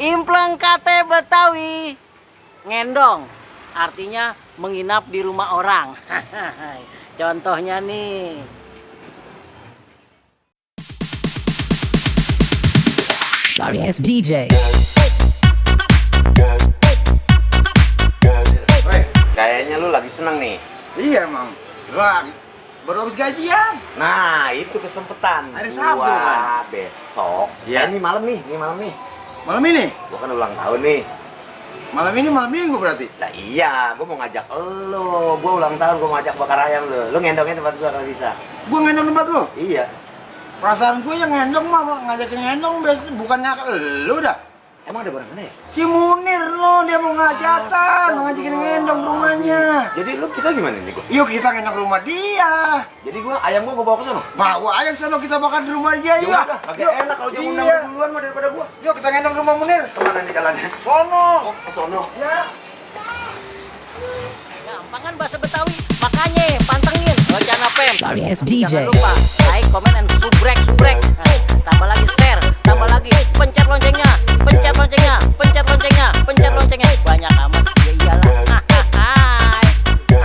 Impleng kate Betawi. Ngendong artinya menginap di rumah orang. Contohnya nih. Sorry ass DJ. Kayaknya lu lagi seneng nih. Iya emang. Wah, baru habis gajian. Nah, itu kesempatan. Hari Sabtu, Gua kan? besok. Iya. Ini malam nih, Malam ini? Gua kan ulang tahun nih. Malam ini malam minggu berarti? Nah iya, gua mau ngajak lo. Gua ulang tahun, gua mau ngajak bakar ayam lo. Lo ngendongnya tempat gua kalau bisa. Gua ngendong tempat lo? Iya. Perasaan gue yang ngendong mah ngajakin ngendong biasanya bukannya lu dah. Emang ada barang mana ya? Si Munir lo, dia mau ngajatan, mau ngajakin ngendong ke rumahnya. Jadi lu kita gimana nih gua? Yuk kita ngendong ke rumah dia. Jadi ayam gua bawa ke sana. Bawa ayam sono kita makan di rumah dia yuk. Ya udah, agak enak kalau dia undang Iya. duluan mah daripada gua. Yuk kita ngendong ke rumah Munir. Kemana nih jalannya? Sono. Oh, ke sono. Ya. Gampang kan bahasa Betawi, makanya pantengin Channel Pem. Sorry ass Jangan DJ. lupa like, comment, and subrek. Nah, tambah lagi share, tambah lagi pencet loncengnya.